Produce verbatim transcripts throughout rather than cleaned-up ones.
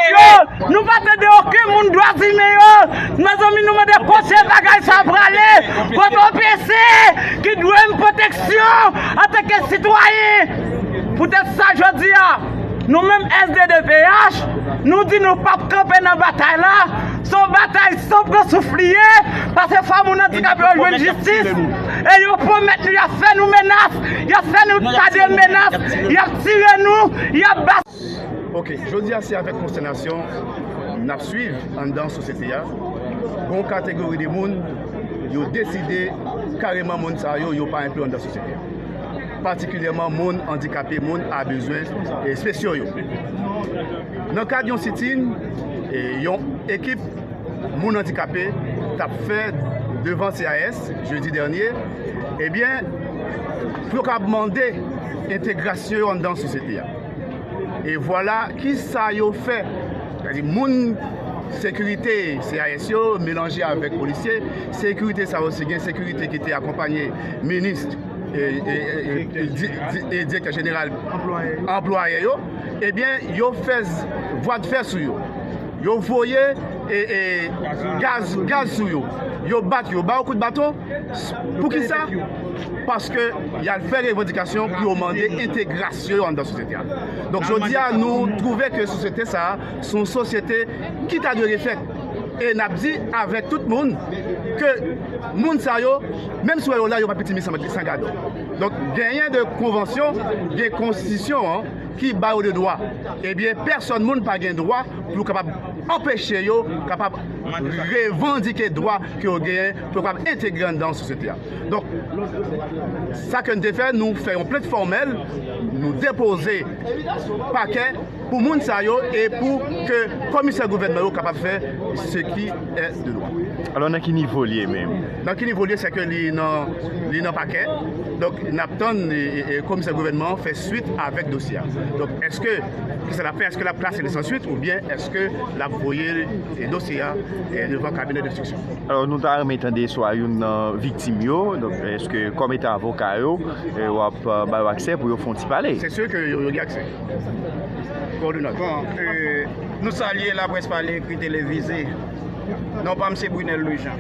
Yo, nou pa tande okenn moun dwa imen yo. Mezanmi, nou mande kote bagay sa prale. Kote O P C ki dwe n pwoteksyon antanke sitwayen. Poutèt sa, jodi a, nou menm S D D P H, nou di nou p ap kanpe nan batay la. Se yon batay san pran souf li ye, paske fò moun andikape yo jwenn jistis. E yo pwomèt nou, y ap fè nou menas, y ap fè nou tande menas, y ap tire nou, y ap ba Ok, jodi a se avèk konstènasyon n ap swiv anndan sosyete a. Gon kategori de moun, yo deside kareman moun sa yo, yo pa enpli anndan sosyete a. Patikilyèman moun andikape, moun a bezwen espesyal yo. Nan kad yon sitin, e, yon ekip moun andikape t ap fè devan C A S jedi dènye, ebyen, pou yo kapab mande entegrasyon yo anndan sosyete a. E vwala kisa yo fè. Sètadi moun sekirite C A S yo melanje avèk polisye. Sekirite sa yo, se gen sekirite ki te akonpanye minis, e, e, e, e, di- di- e direktè jeneral anplwaye yo. Ebyen, yo fè z- vwadfè sou yo. Yo voye e, e, gaz, gaz sou yo. Yo bat yo, ba yo kout baton. Poukisa? Paske y al fè revandikasyon pou yo mande entegrasyon yo anndan sosyete a. Donk, jodi a, nou twouve ke sosyete sa a, se yon sosyete ki ta dwe refèt. E n ap di avèk tout moun ke moun sa yo, menm si w wè yo la, yo pa pitimi san, san gadò. Donk, genyen de konvansyon, gen konstitisyon an ki ba yo de dwa. Ebyen, pèsòn moun pa gen dwa pou kapab anpeche yo kapab revandike dwa ke yo genyen pou yo kapab entegre anndan sosyete a. Donk, sa ke n te fè, nou fè yon plent fòmèl, nou depoze pakè pou moun sa yo e pou ke komisè gouvènman yo kapab fè ce qui est de droit. Alò, nan ki nivo l ye menm? Nan ki nivo l ye, se ke li nan, li nan pakè. Donk, n ap tann e, e, e komisè gouvènman an fè swit avèk dosye a. Donk, èske, kisa l ap fè? Èske l ap klase li san swit oubyen èske l ap voye e dosye a e devan kabinè denstriksyon? Alò, nou ta renmen tande swa youn nan viktim yo. Donk, èske kòm etan avoka yo, e, w ap, e, ba yo aksè pou yo fè yon ti pale? Se si ke yo, yo gen aksè. Kòdonat. Bon, e, nou salye laprès pale, ekri, televize. Non pa m se Brunel Louis Jean.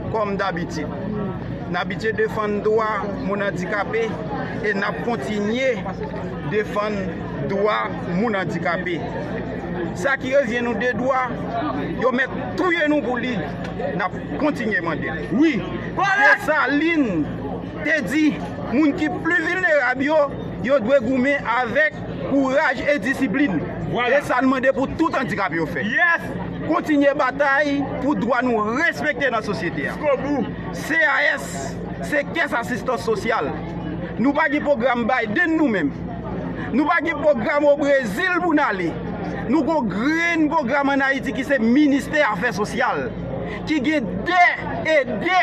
Kòm dabitid, n abitye defann dwa moun andikape e n ap kontinye defann dwa moun andikape. Sa ki revyen nou de dwa, yo mèt touye nou pou li, n ap kontinye mande l. Wi. Desalin te di, moun ki pli vilnerab yo, yo dwe goumen avèk kouraj e disiplin. Vwala. E sa n mande pou tout andikape yo fè. Yes. Kontinye batay pou dwa nou respekte nan sosyete a. Jiskobou. C A S se Kès Asistans Sosyal. Nou pa gen pwogram Biden nou menm. Nou pa gen pwogram o Brezil pou n ale. Nou gon grenn pwogram ann Ayiti ki se Ministè Afè Sosyal, ki gen de e de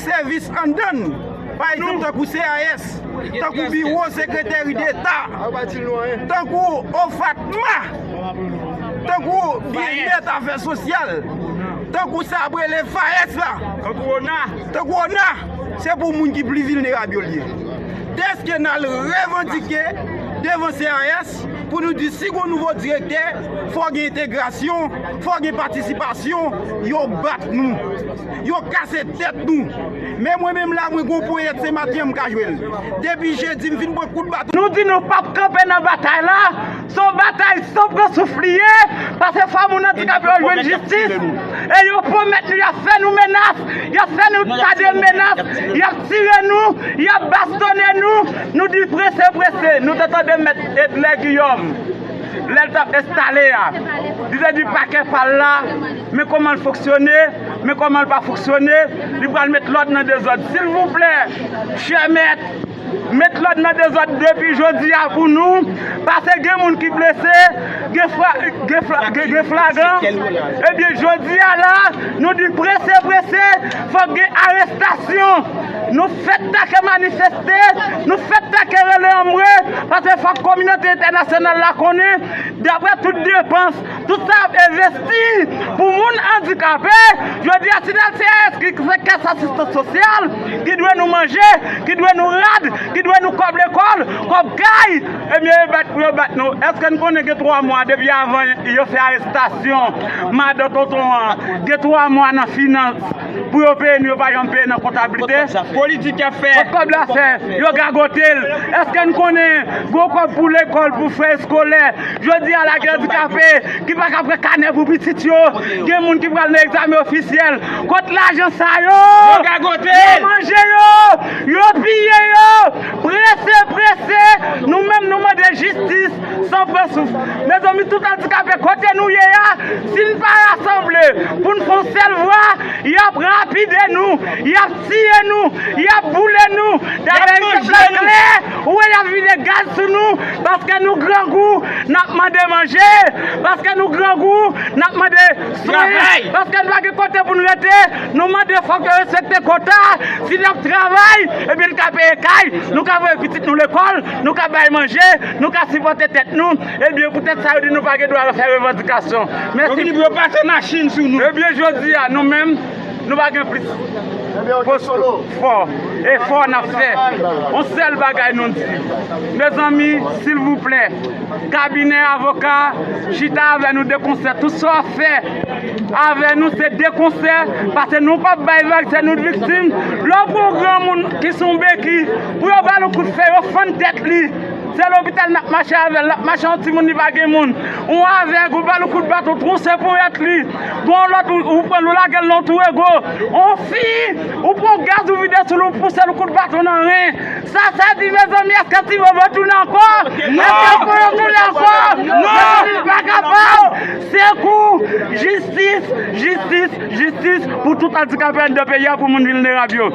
sèvis anndan l. Pa egzanp, tankou C A S, tankou Biwo Sekreteri Deta, tankou OFATMA, tankou Byennèt Afè Sosyal, tankou sa ap rele FAES la, tankou ONA, se pou moun ki pli vilnerab yo l ye. Dèske n al revandike devan C A S, pou nou di si gon nouvo direktè, fò gen entegrasyon, fò gen patisipasyon, yo bat nou. Yo kase tèt nou. Men mwen menm la, mwen gon ponyèt se maten an m ka jwe l. Depi jedi, m fin pran kout baton. Nou di nou p ap kanpe nan batay la. Se yon batay san pran souf li ye, paske fò moun andikape yo jwenn jistis. E yo pwomèt nou, y ap fè nou menas, y ap fè nou tande menas, y ap tire nou, y ap bastonnen nou. Nou di prese, prese. Nou te tande mèt Edlè Giyòm, lè l t ap enstale a, li te di pakè pa l la, men kòman l fonksyone, men kòman l pa fonksyone, li pral met lòd nan dezòd. Silvouplè, chè mèt, met lòd nan dezòd depi jodi a pou nou, paske gen moun ki blese, gen fra-, gen fra-, gen, gen flagan. Ebyen, jodi a la, nou di prese, prese, fòk gen arestasyon. Nou fèt ta ke manifeste, nou fèt ta ke rele anmwe, paske fòk kominote entènasyonal la konnen, daprè tout depans, tout sa ap envesti pou moun andikape. Jodi a, si nan C A S ki se kès asistans sosyal, ki dwe nou manje, ki dwe nou rad, ki Dwe nou kòb lekòl, kòb kay. Ebyen, yo bat pou yo bat nou. Èske n konnen gen twa mwa depi avan yo fè arestasyon madan tonton an? Gen twa mwa nan finans pou yo peye nou, yo pa janm peye nan kontablite. Politik y ap fè. Kot kòb la fè? Yo gagote l. Èske n konnen gwo kòb pou lekòl, pou frè eskolè? Jodi a la gen andikape ki pa ka pran kanè pou pitit yo. Gen moun ki pral nan egzamen ofisyèl. Kot lajan sa yo? Yo gagote l. Yo manje yo. Yo piye yo. Prese, prese. Nou menm nou mande jistis san pran souf. Mezanmi, tout andikape kote nou ye a, si n pa rasanble pou n fè yon sèl vwa, y ap lapide nou, y ap tiye nou, y ap boule nou. Dayè, egzanp la klè, ou wè y ap vide gaz sou nou, paske nou grangou, n ap mande manje, paske nou grangou, n ap mande swen, paske nou pa gen kote pou n rete, nou mande fòk yo respekte kota, si n ap travay, ebyen n ka peye kay, nou ka voye pitit nou lekòl, nou ka bay manje, nou ka sipòte tèt nou, ebyen poutèt sa yo di nou pa gen dwa fè revandikasyon. Mèsi. Yo vini pou yo pase machin sou nou. Ebyen jodi a, nou menm, nou pa gen plis pòs fò. Efò n ap fè. Yon sèl bagay nou di. Mezanmi, silvouplè, kabinè avoka chita avè nou de konsè. Tout sa w ap fè avè nou se de konsè. Paske nou p ap bay vag, se nou viktim. Lè w pran yon granmoun ki sou yon beki, pou yo ba l yon kout fè, yo fann tèt li. Se lopital n ap mache avè l, l ap mache yon timoun li pa gen moun. Yon avèg, ou ba l yon kout baton, twonse ponyèt li. Gon lòt, ou, ou pran l, ou lage l nan twou ego. Yon fi, ou pran gaz, ou vide sou l, ou pouse l, ou kout baton nan ren. Sa, sa di, mezanmi, èske ti bobo tounen ankò? Èske polo tounen ankò? Non! Mezanmi, pa kapab! Sekou! Jistis! Jistis! Jistis pou tout andikape anndan peyi a, pou moun vilnerab yo.